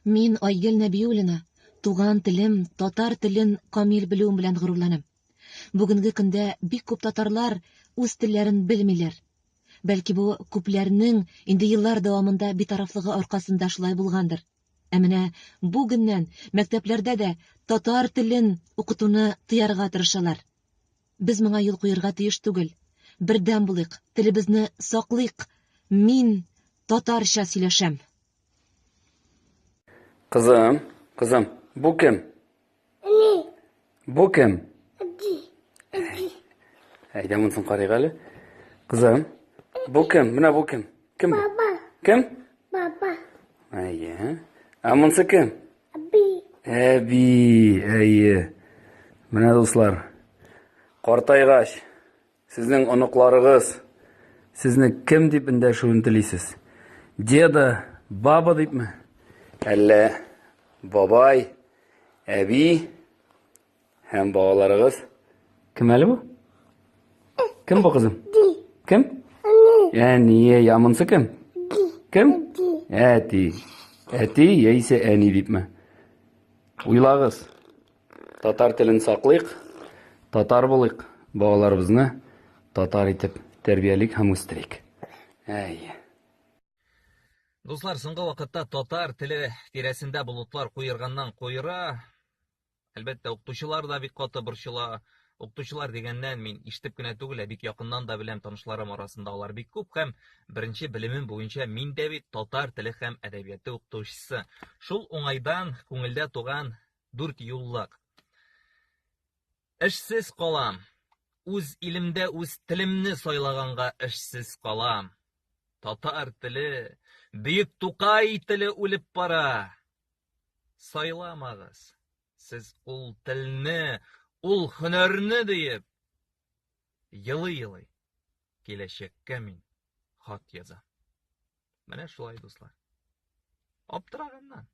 Мин, Айгөл Нәбиуллина, туган телем, татар телен камил белүем белән горурланам. Бүгенге көндә бик күп татарлар үз телләрен белмиләр. Бәлки бу күпләрнең инде еллар дәвамында битарафлыгы аркасында шулай булгандыр. Ә менә бүгеннән мәктәпләрдә дә татар телен укытуны тыярга тырышалар. Без моңа юл куерга тиеш түгел. Бердәм булыйк, телебезне саклыйк. Мин татарча сөйләшәм. Кызым, кызым, бу кем? Әни. Бу кем? Әти. Әти. Әйдә монысын карыйк әле. Кызым, бу кем? Менә бу кем? Кем бу? Баба. Кем? Баба. Әйе. Ә монысы кем? Әби. Әби, әйе. Менә дуслар, картайгач, сезнең оныкларыгыз сезне кем дип эндәшүен телисез? Деда, баба дипме? Әллә бабай, әби һәм балаларыгыз? Кем әле бу? Кем бу кызым? Кем? Әни. Ә монысы кем? Кем? Әти. Әти яисә әни дипме? Уйлагыз. Татар телен саклыйк, татар булыйк, балаларыбызны татар итеп тәрбиялик һәм үстерик. Әй. Дуслар, соңгы вакытта татар теле тирәсендә болытлар куерганнан куера. Әлбәттә, укытучылар да бик каты борчыла. Укытучылар дигәннән мин ишетеп кенә түгел, ә бик якыннан да беләм, танышларым арасында алар бик күп һәм беренче белемем буенча мин дә бит татар теле һәм әдәбияты укытучысы. Шул уңайдан күңелдә туган дүрт юллык. Эшсез калам. Үз илемдә үз телемне сайлаганга эшсез калам. Татар теле, бөек Тукай теле үлеп бара. Сайламагыз сез ул телне, ул һөнәрне диеп, елый-елый киләчәккә мин хат язам. Менә шулай, дуслар. Аптыраганнан,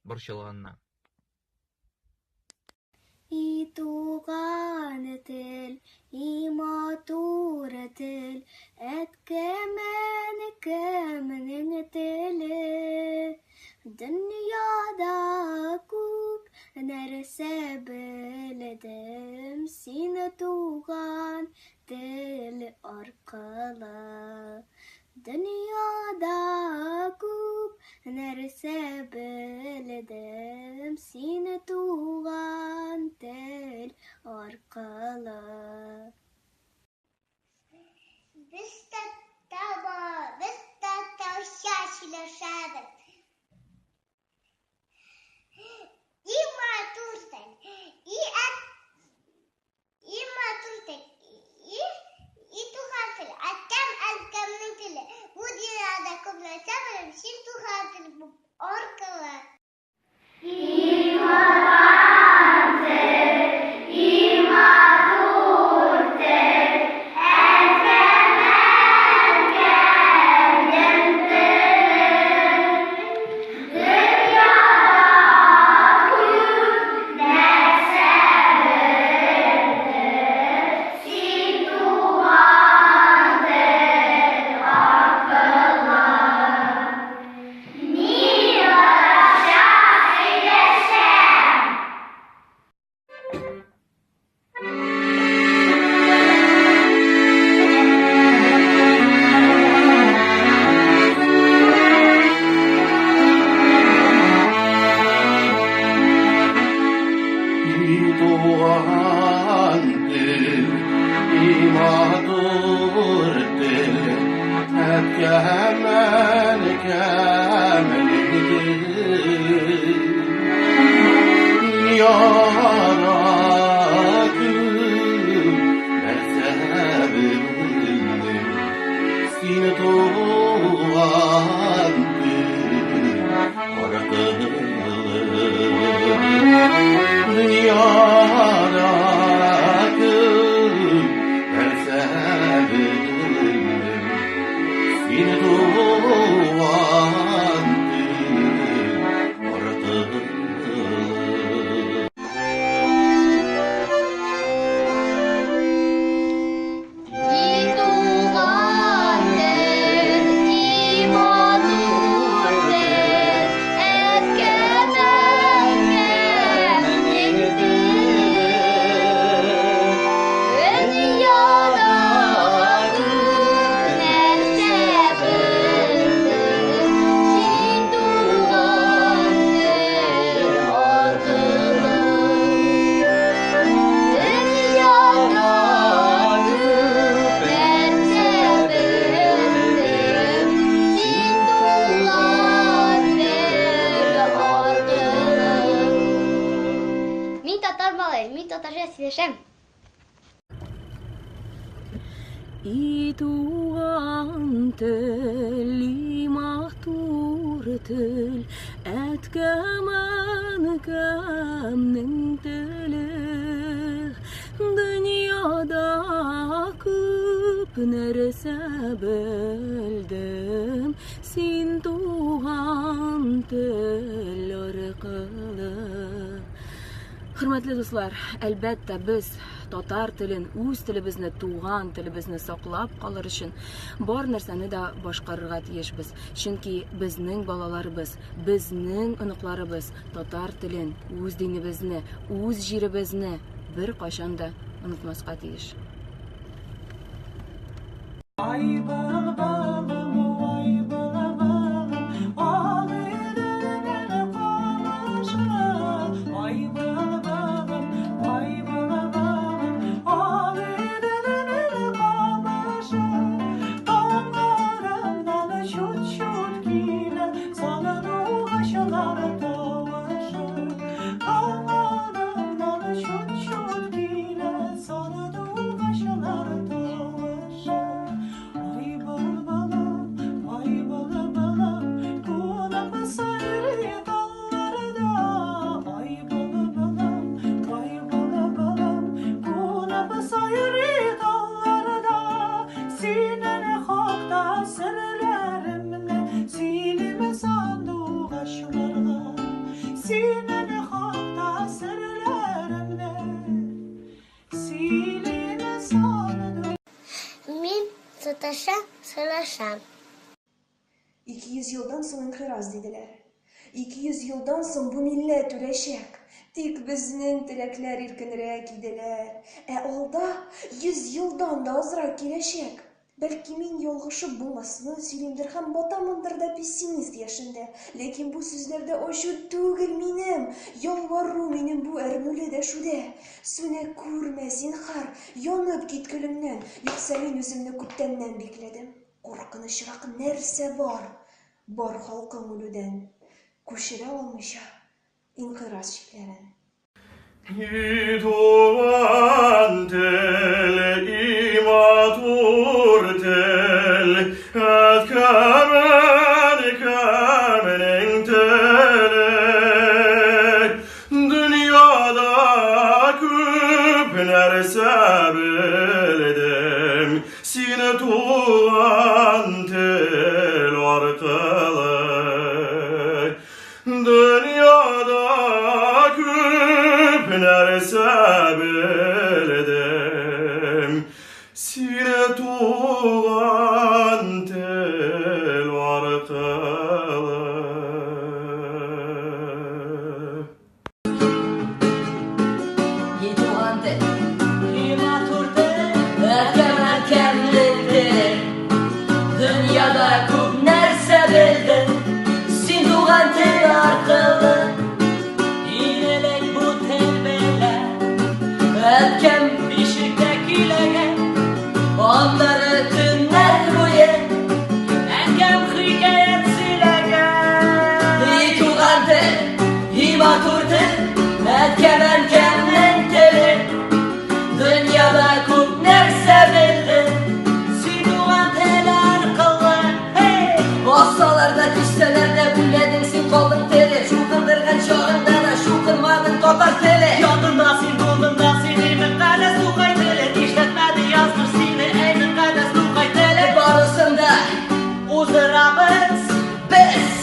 борчылганнан. И туган тел, и матур тел, әткәм-әнкәмнең теле. Дөньяда күп нәрсә белдем син туган тел аркылы. Дөньяда күп нәрсә белдем син туган тел аркылы. Без татар, без татарча сөйләшәбез. И матур тел, и И матур тел, и, и туган тел, әткәм, әнкәмнең теле. Бу дөньяда күп нәрсә беләм, син туган тел аркылы. И туган тел, и матур тел, әткәм, әнкәмнең теле. Дөньяда күп нәрсә белдем, син туган тел аркылы. Мин татарча сөйләшәм. И туган тел, и матур тел, әткәм, әнкәмнең теле. Дөньяда күп нәрсә белдем, син туган тел аркылы. Дөньяда күп нәрсә белдем, син туган тел аркылы. И туган тел, И туган тел, и матур тел, әткәм, әнкәмнең теле. Дөньяда күп нәрсә белдем, син туган тел аркылы. Хөрмәтле дуслар, әлбәттә, без татар телен, үз телебезне, туган телебезне саклап калыр өчен бар нәрсәне дә башкарырга тиешбез. Чөнки безнең балаларыбыз, безнең оныкларыбыз татар телен, үз динебезне, үз җиребезне беркайчан да онытмаска тиеш. Ай былбылым, ай былбылым, Агыйделнең камышы. Ай былбылым, ай былбылым, Агыйделнең камышы. Таңнарымнан чут-чут килә Сандугачлар тавышы. Таңнарымнан чут-чут килә Сандугачлар тавышы. Ай былбылым, ай былбылым, Кунып сайрый талларда. Ай былбылым, ай былбылым, Кунып сайрый талларда. Синең хакта серләремне Сөйлим сандугачларга. Синең хакта серләремне Сөйлим сандугачларга. Мин татарча сөйләшәм. 200 елдан соң инкыйраз, диделәр. 200 елдан соң бу милләт үләчәк. Тик безнең теләкләр иркенрәк иделәр. Ә алда 100 елдан да азрак киләчәк. Бәлки мин ялгышып булмасны сөйлимдер һәм батамындыр да пессимист яшендә. Ләкин бу сүзләрдә ачу түгел минем, ялвару минем бу әрнүле дәшүдә. Сүнә күрмә, зинһар, янып кит көлеңнән, юкса мин үземне күптәннән бикләдем. Куркынычрак нәрсә бар, бар халкың үлүдән, күчерә алмыйча инкыйраз чикләрен. И туган тел, и матур тел, әткәм, әнкәмнең теле. Дөньяда күп нәрсә белдем, сине туган тел аркылы. Дөньяда күп нәрсә белдем, сине туган тел аркылы. И туган тел, и матур тел, әткәм, әнкәмнең теле. Дөньяда күп нәрсә белдем, син туган тел аркылы. Иң элек бу тел белән әткәм бишектә көйләгән, аннары төннәр буе әнкәм хикәят сөйләгән. И туган тел, и матур тел, әткәм, әнкәмнең теле. Дөньяда күп нәрсә белдем, син туган тел аркылы. Hey! Бассалар да, киссәләр дә, үлмәдең син, калдың тере. Чукындырган чагында да чукынмадың, татар теле. Янында син булдың да син, эй мөкаддәс Тукай теле. Нишләтмәде язмыш сине, эй мөкаддәс Тукай теле. Барысын да уздырабыз без,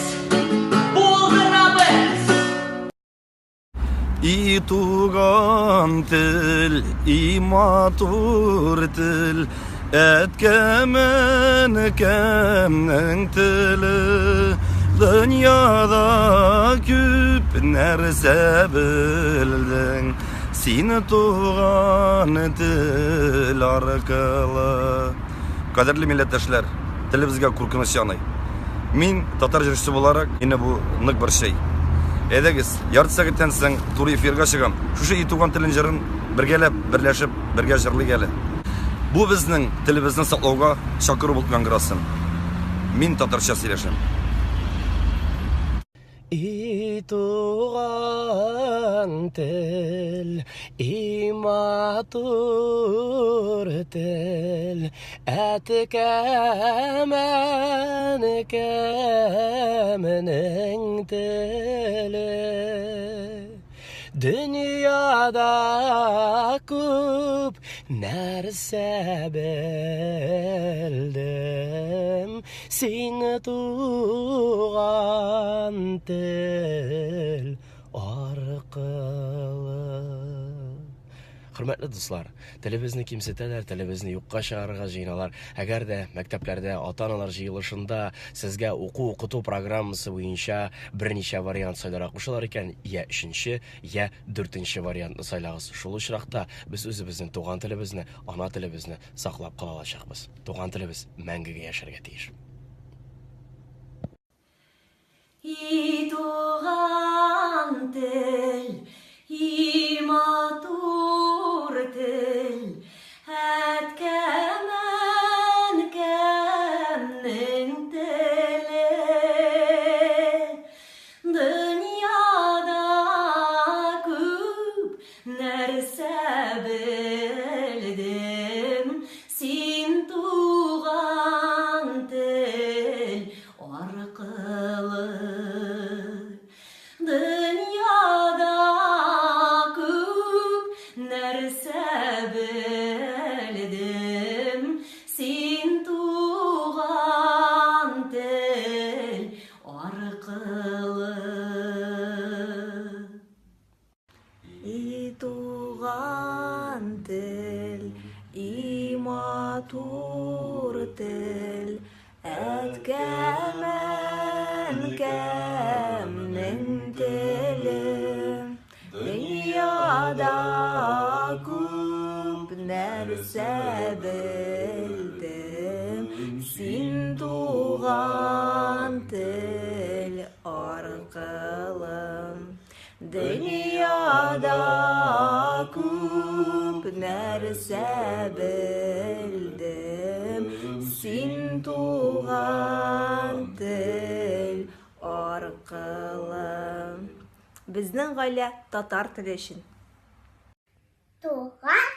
булдырабыз. И туган тел, и матур тел, әткәм, әнкәмнең теле. Дөньяда күп нәрсә белдең, син туган тел аркылы. Кадерле милләттәшләр, телебезгә куркыныч яный. Мин татар җырчысы буларак, мине бу нык борчый. Әйдәгез, ярты сәгатьтән соң туры эфирга чыгам. Шушы И туган телен җырын бергәләп, берләшеп, бергә җырлыйк әле. Бу безнең телебезне саклауга чакыру булып яңгырасын. Мин татарча сөйләшәм. И И туган тел, и матур тел, әткәм, әнкәмнең теле. Дөньяда күп нәрсә белдем, син туган тел аркылы. Хөрмәтле дуслар, телебезне кимсетәләр, телебезне юкка чыгарырга җыеналар. Әгәр дә мәктәпләрдә ата-аналар җыелышында сезгә уку-укыту программасы буенча берничә вариант сайларга кушалар икән, я өченче, я дүртенче вариантны сайлагыз. Шул очракта без үзебезнең туган телебезне, ана телебезне саклап кала алачакбыз. Туган телебез мәңгегә яшәргә тиеш. И туган тел, и матур тел, әткәм, әнкәмнең теле. Дөньяда күп нәрсә белдем, син туган тел аркылы. Дөньяда күп нәрсә белдем, син туган тел аркылы. И туган тел, и матур тел, әткәм, әнкәмнең теле. Дөньяда күп нәрсә белдем, син туган тел аркылы. Дөньяда күп нәрсә белдем, син туган тел аркылы. Безнең гаилә татар теле өчен. Туган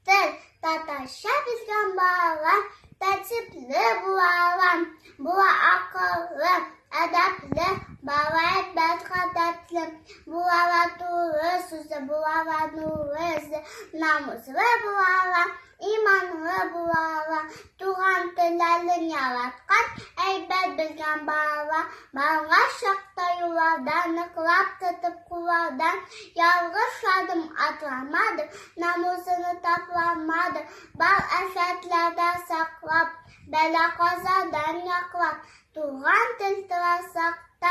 тел татарча белгән балалар тәртипле була ала, була акыллы, әдәпле, бала әйбәт гадәтле, була ала туры сүзле, була ала нурлы йөзле, намуслы була ала, Иманлы була ала, туган телләрен яраткан, әйбәт белгән бала, барган чакта юлларда ныклап тотып куллардан, ялгыш адым атламады, намусыны тапламады, бар афәтләрдән саклап, бәла-казадан яклап, туган тел тора сакта,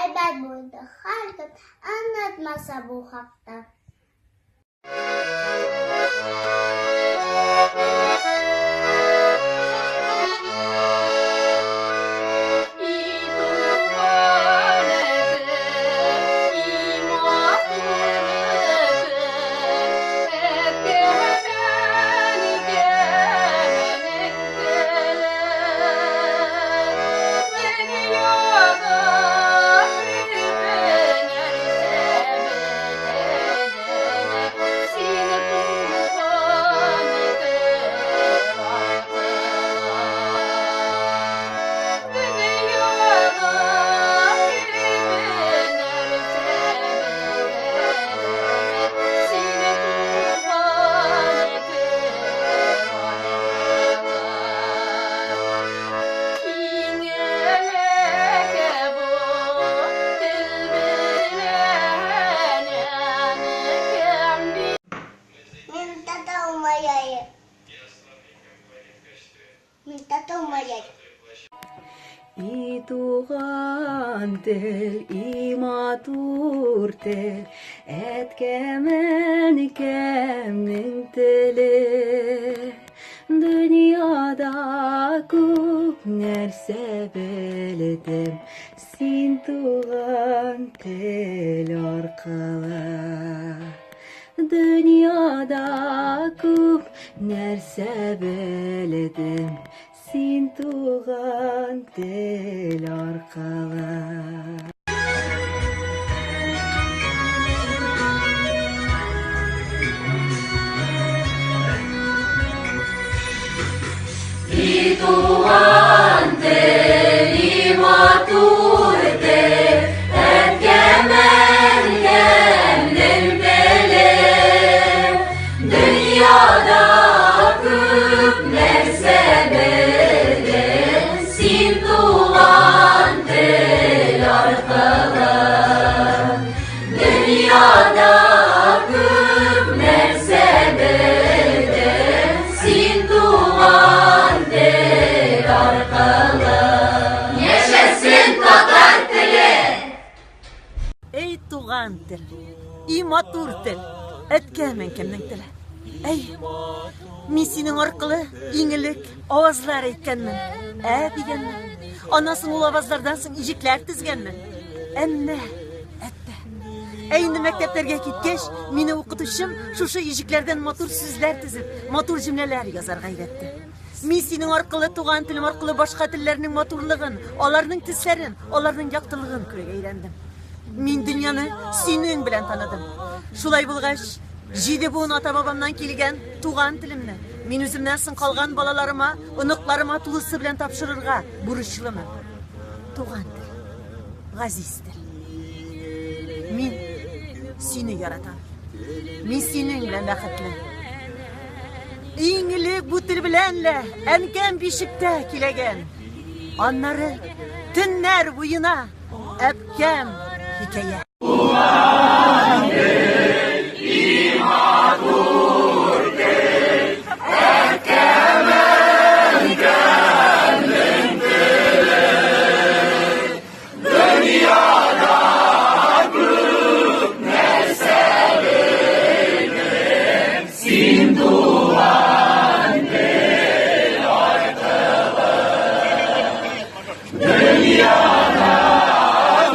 әйбәт булды һәркем, онытмаса бу хакта. Мин тата умоляю. Мин тата умоляю. И туган тел, и матур тел, әткәм, әнкәмнең теле. Дөньяда күп нәрсә белдем, син туган тел аркылы. Дөньяда күп нәрсә белдем, син туган тел аркылы. туган тел, и матур тел, әткәм, әнкәмнең теле. Дөньяда күп нәрсә белдем син туган тел аркылы. Дөньяда күп нәрсә белдем син туган тел аркылы. Яшәсен татар теле! Эй, туган тел, и матур тел, әткәм-әнкәмнең теле. Әй, мин синең аркылы иң элек авазлар әйткәнмен, ә дигәнмен. Аннан соң ул авазлардан соң иҗекләр тезгәнмен. Әмма, әттә. Ә инде мәктәпләргә киткәч, мине укытучым шушы иҗекләрдән матур сүзләр тезеп, матур җөмләләр язарга өйрәтте. Мин синең аркылы, туган телем аркылы башка телләрнең матурлыгын, аларның төсләрен, аларның яктылыгын күрергә өйрәндем. Мин дөньяны синең белән таныдым. Шулай булгач, җиде буын ата-бабамнан килгән туган телемне мин үземнән соң калган балаларыма, оныкларыма тулысы белән тапшырырга бурычлымын. Туган тел, газиз тел. Мин сине яратам. Мин синең белән бәхетле. Иң элек бу тел белән лә әнкәм бишектә киләгән. Аннары төннәр буена әбкәм хикәя. Туган тел, и матур тел, әткәм, әнкәмнең теле. Дөньяда күп нәрсә белдем син туган тел аркылы. Дөньяда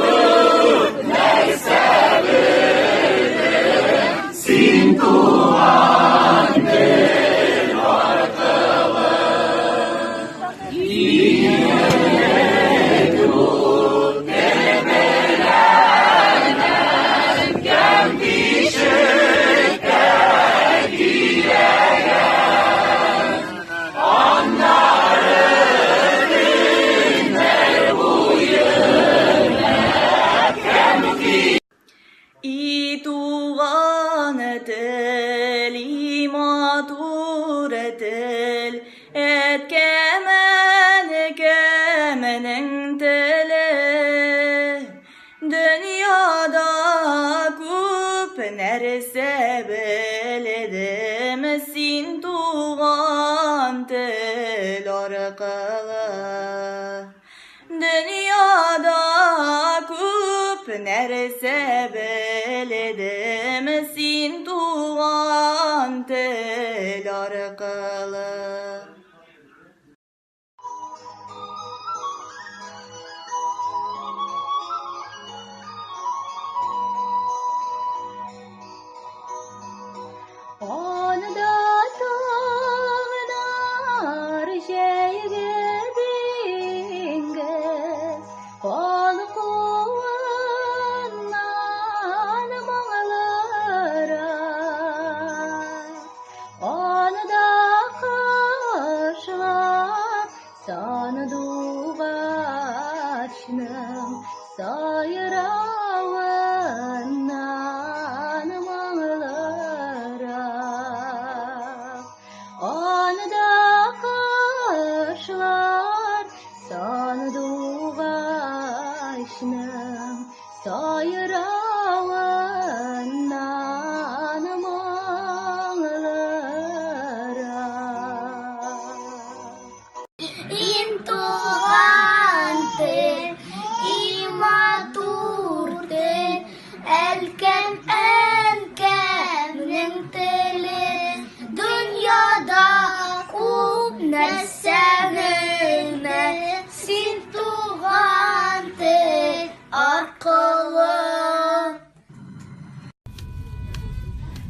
күп нәрсә белдем син туган тел аркылы. Иң элек бу тел белән әнкәм бишектә көйләгән. Аннары төннәр буена әткәм И туган тел, и матур тел, әткәм, әнкәмнең теле. Дөньяда күп нәрсә белдем син туган тел аркылы. Дөньяда күп нәрсә белдем син туган тел аркылы. Анда таңнар җәйге диңгез калкуыннан моңлырак. Анда кошлар сандугачның сайравыннан моңлырак. Анда кошлар сандугачның сайравыннан моңлырак. Иң туган тел, и матур тел, әткәм, әнкәмнең теле. Дөньяда күп нәрсә белдем син туган тел аркылы.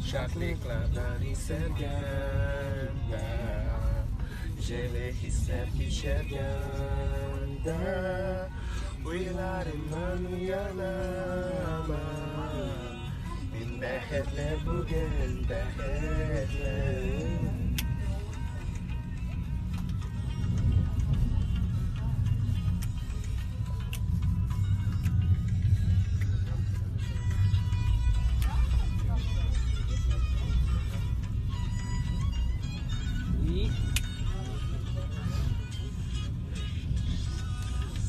Шатлыклардан исергәндә, Җылы хисләр кичергәндә, Уйларымнан уянамын. Мин бәхетле бүген, бәхетле.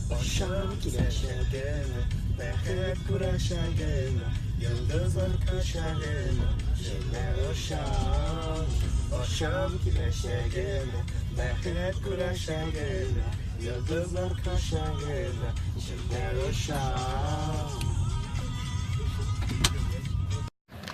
Ачам киләчәгемә, бәхет күрәчәгемә, йолдызлар кочагына, җилләр очам. Ачам киләчәгемә, бәхет күрәчәгемә, йолдызлар кочагына, җилләр очам.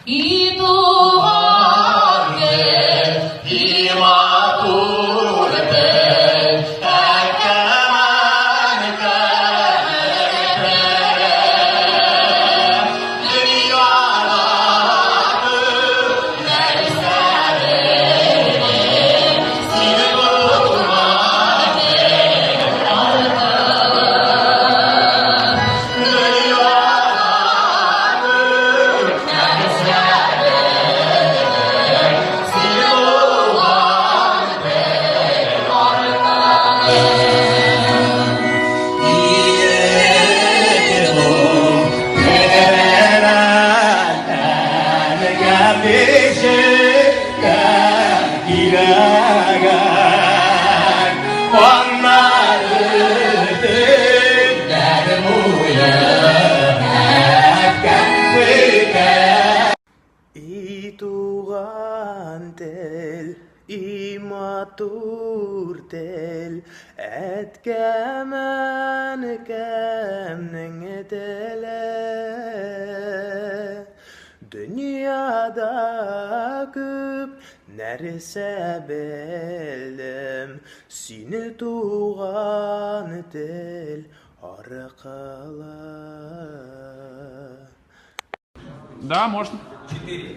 И туган тел, и матур тел, әткәм, әнкәмнең теле. Дөньяда күп нәрсә белдем, син туган тел аркылы. Дөньяда күп нәрсә белдем, син туган тел аркылы. И туган тел, и матур тел, әткәм, әнкәмнең теле. Дөньяда күп нәрсә белдем, сине туган тел аркылы. Да, можно. 4.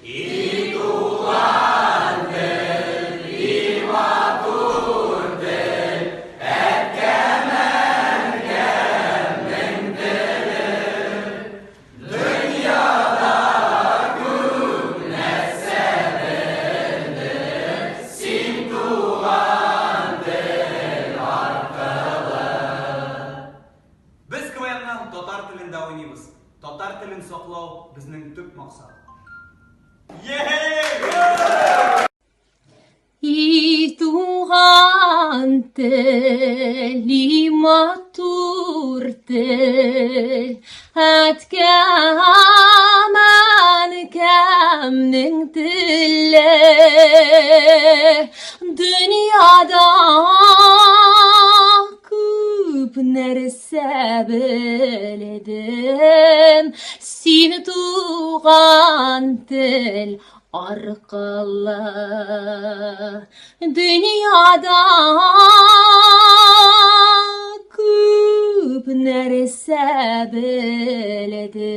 И туган тел, и матур тел, әткәм, әнкәмнең теле. Дөньяда күп нәрсә белдем, син туган тел аркылы. Без КВНнан татар телендә уйныйбыз. Татар телен саклау безнең төп максат. И туган тел, и матур тел, әткәм, әнкәмнең теле. Дөньяда күп нәрсә белдем, син туган тел аркылы. Дөньяда күп нәрсә белдем,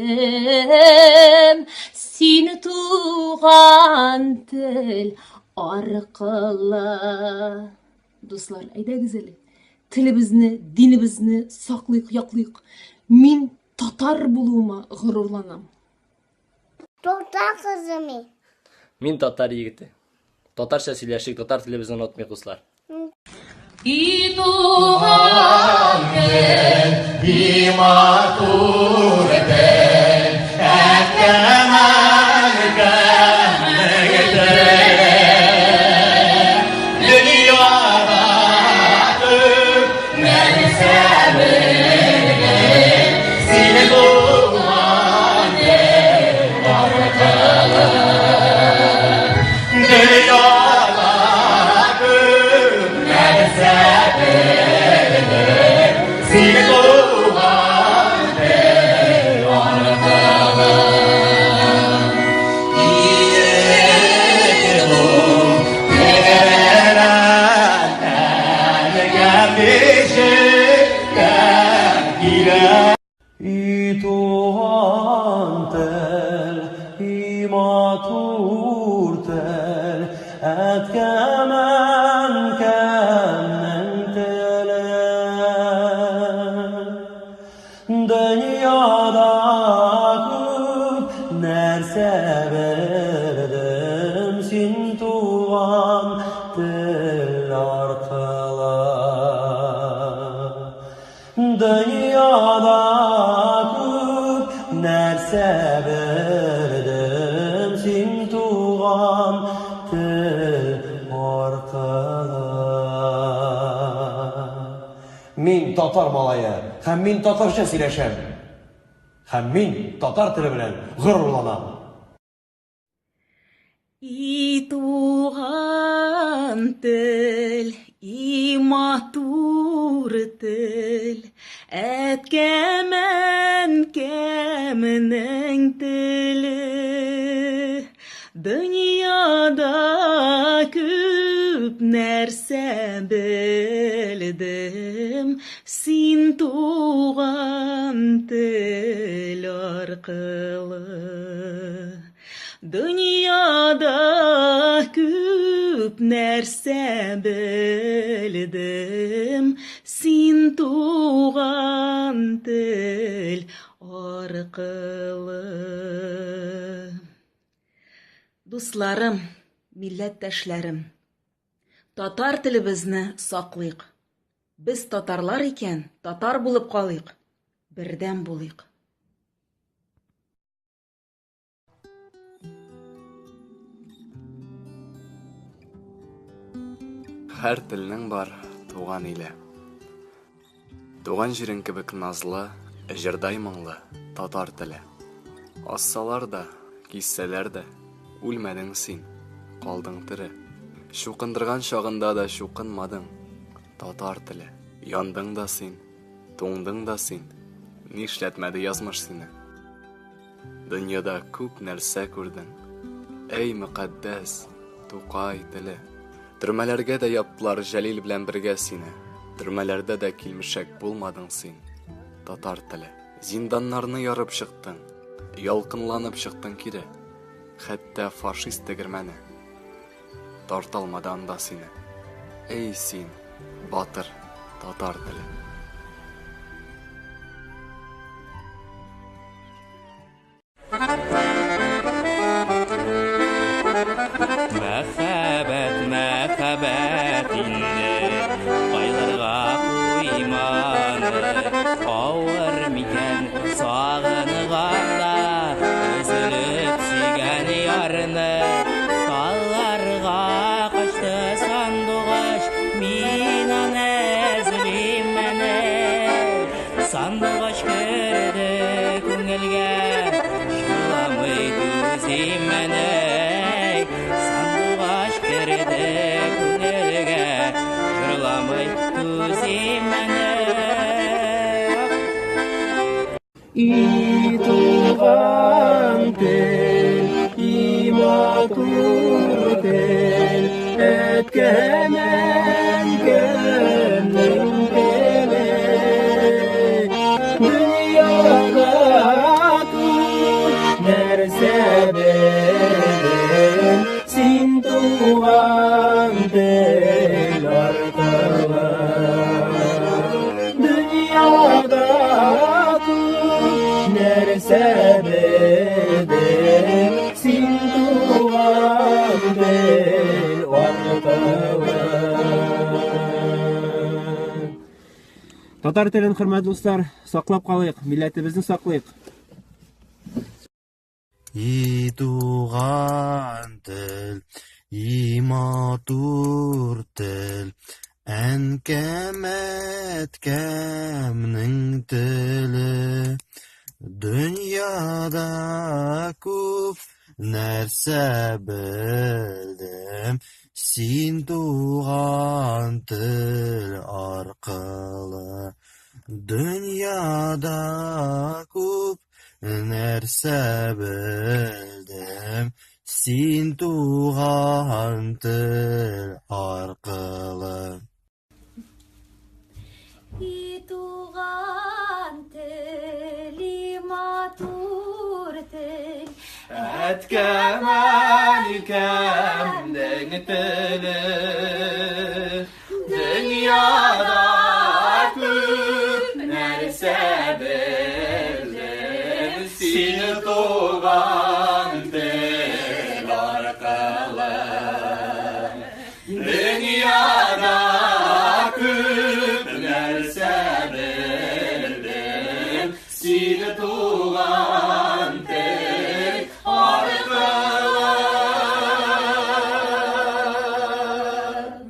син туган тел аркылы. Дуслар, әйдәгез әле, телебезне, динебезне саклыйк, яклыйк. Мин татар булуыма горурланам. Татар кызы мин. Мин татар егете. Татарча сөйләшик, татар телебезне онытмыйк, дуслар. И туган тел, и матур тел, әткәм, әнкәмнең теле. Дөньяда күп нәрсә белдем, син туган тел аркылы. Дөньяда күп нәрсә белдем, син туган тел аркылы. И туган тел, и матур тел, әткәм, әнкәмнең теле. Дөньяда күп нәрсә белдем, син туган тел аркылы. Мин татар малае һәм мин татарча сөйләшәм. Һәм мин татар теле белән горурланам. И туган тел, и матур тел, әткәм әнкәмнең теле. Дөньяда күп нәрсә белдем, син туган тел аркылы. Дөньяда күп нәрсә белдем, син туган тел аркылы. Дусларым, милләттәшләрем, татар телебезне саклыйк. Без татарлар икән, татар булып калыйк, бердәм булыйк. Һәр телнең бар туган иле. Туган җирең кебек назлы, җырдай моңлы татар теле. Ассалар да, киссәләр дә, үлмәдең син, калдың тере. Чукындырган чагында да чукынмадың, татар теле. Яндың да син, туңдың да син, нишләтмәде язмыш сине. Дөньяда күп нәрсә күрдең. Әй, мөкатдәс, Тукай теле. Төрмәләргә дә яптылар Җәлил белән бергә сине. Төрмәләрдә дә килмешәк булмадың син, татар теле. Зинданнарны ярып чыктың, ялкынланып чыктың кире. Хәтта фашист тегермәне тарталмады анда сине. Әй син, батыр татар теле. Мәхәббәт, мәхәббәт инде кайларга куйманы. Авыр микән сагынганда өзелеп сөйгән ярны. Талларга качты сандугач, мин аны эзлим әнә. Сандугач керде күңелгә, җырламый түзим әнә. Сандугач керде күңелгә, җырламый түзим әнә. И туган тел, и матур тел, әткәм әнкәмнең теле. Дөньяда күп нәрсә белдем, син туган тел аркылы. Дөньяда күп нәрсә белдем, син туган тел аркылы. Татар телен, хөрмәтле дуслар, саклап калыйк, милләтебезне саклыйк. И туган тел, и матур тел, әнкәм әткәмнең теле. Дөньяда күп нәрсә белдем, син туган тел аркылы. Дөньяда күп нәрсә белдем, син туган тел аркылы. И туган тел, и матур тел, Әткәм әнкәмнең теле. Дөньяда күп нәрсә белдем, син туган тел аркылы. Дөньяда күп нәрсә белдем, син туган тел аркылы.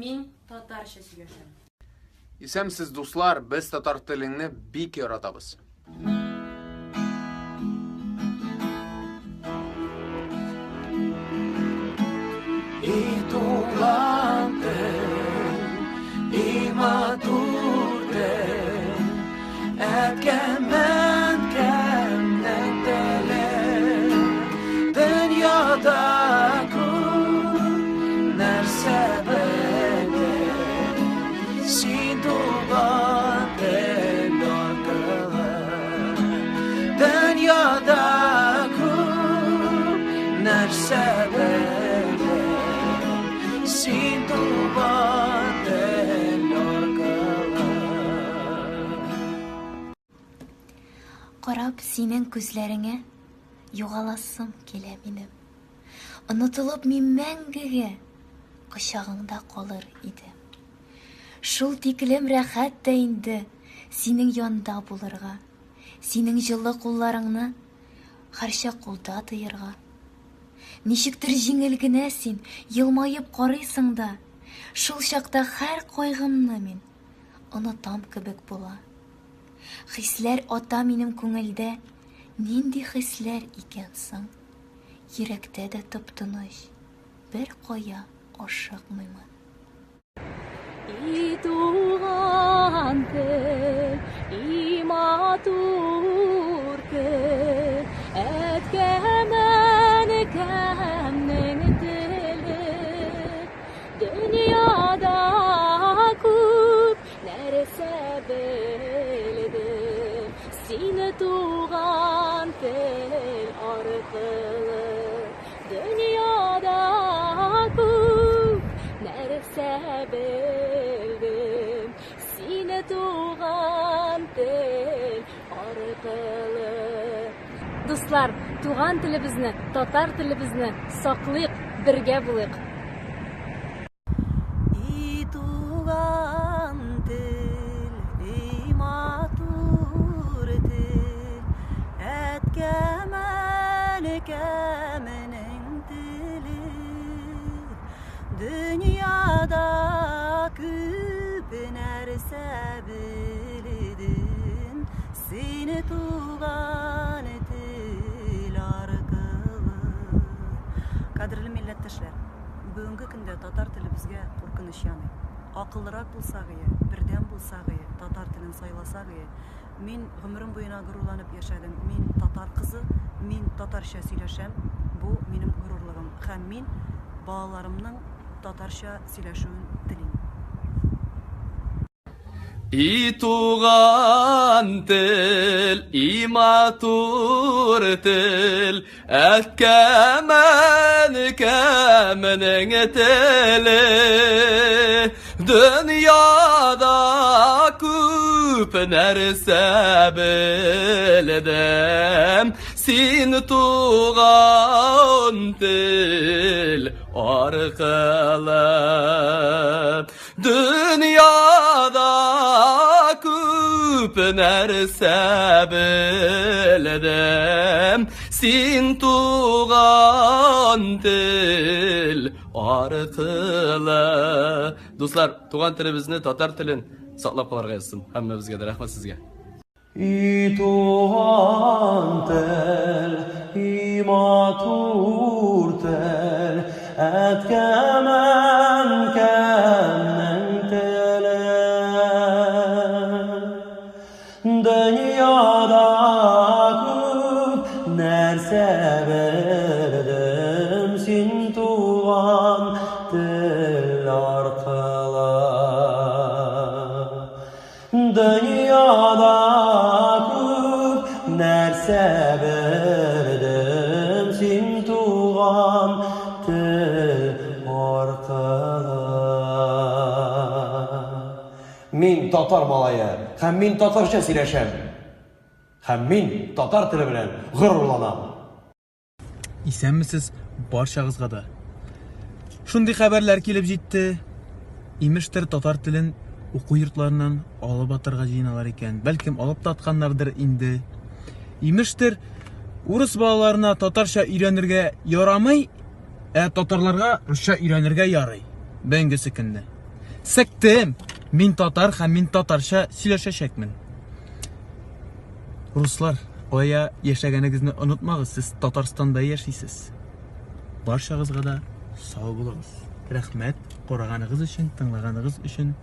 Мин татарча сөйләшәм. Исәнмесез, дуслар, без татар телеңне бик яратабыз. И туган тел, и матур тел, әткәм, әнкәмнең теле. Дөньяда күп нәрсә белдем, син туган тел аркылы. Дөньяда күп нәрсә белдем, син туган тел аркылы. Карап синең күзләреңә югаласым килә минем. Онытылып мин мәңгегә кочагыңда калыр идем. Шул тиклем рәхәт тә инде синең янда булырга, синең җылы кулларыңны һәрчак кулда тоерга. Ничектер җиңел генә син елмаеп карыйсың да, шул чакта һәр кайгымны мин онытам кебек була. Хисләр ата минем күңелдә, нинди хисләр икән соң? Йөрәктә дә тып-тыныч, бер кая ашыкмыймын. И туган тел, и матур тел, әткәм, әнкәмнең теле. Дөньяда күп нәрсә белдем, сине туган тел аркылы. Дөньяда күп нәрсә белдем, сине туган тел аркылы. Дуслар, туган телебезне, татар телебезне саклыйк, бергә булыйк. И туган тел, и матур тел, әткәм, әнкәмнең теле. Дөньяда күп нәрсә белдем, сине туган тел аркылы. Кадерле милләттәшләр, бүгенге көндә татар телебезгә куркыныч яный. Акыллырак булсак ие, бердәм булсак ие, татар телен сайласак ие, мин гомерем буена горурланып яшәдем. Мин татар кызы, мин татарча сөйләшәм, бу минем горурлыгым. Һәм мин балаларымның татарча сөйләшүен телим. И туган тел, и матур тел, әткәм, әнкәмнең теле. Дөньяда күп нәрсә белдем, син туган тел аркылы. Дөньяда күп нәрсә белдем, син туган тел аркылы. Дуслар, туган телебезне, татар телен саклап калырга язсын. Һәммәбезгә дә рәхмәт сезгә. И туган тел, и матур тел, әткәм, әнкәмнең теле. Дөньяда күп нәрсә белдем, син туган тел аркылы. Дөньяда күп нәрсә белдем, син туган тел аркылы. Мин татар малае һәм мин татарча сөйләшәм. Һәм мин татар теле белән горурланам. Исәнмесез барчагызга да. Шундый хәбәрләр килеп җитте. Имештер, татар телен уку йортларыннан алып атарга җыеналар икән. Бәлкем алып та атканнардыр инде. Имештер, урыс балаларына татарча өйрәнергә ярамый, ә татарларга русча өйрәнергә ярый. Бәңгесе көнне. Сектем! Мин татар һәм мин татарча сөйләшәчәкмен. Руслар, кая яшәгәнегезне онытмагыз, сез Татарстанда яшисез. Барчагызга да сау булыгыз. Рәхмәт караганыгыз өчен, тыңлаганыгыз өчен.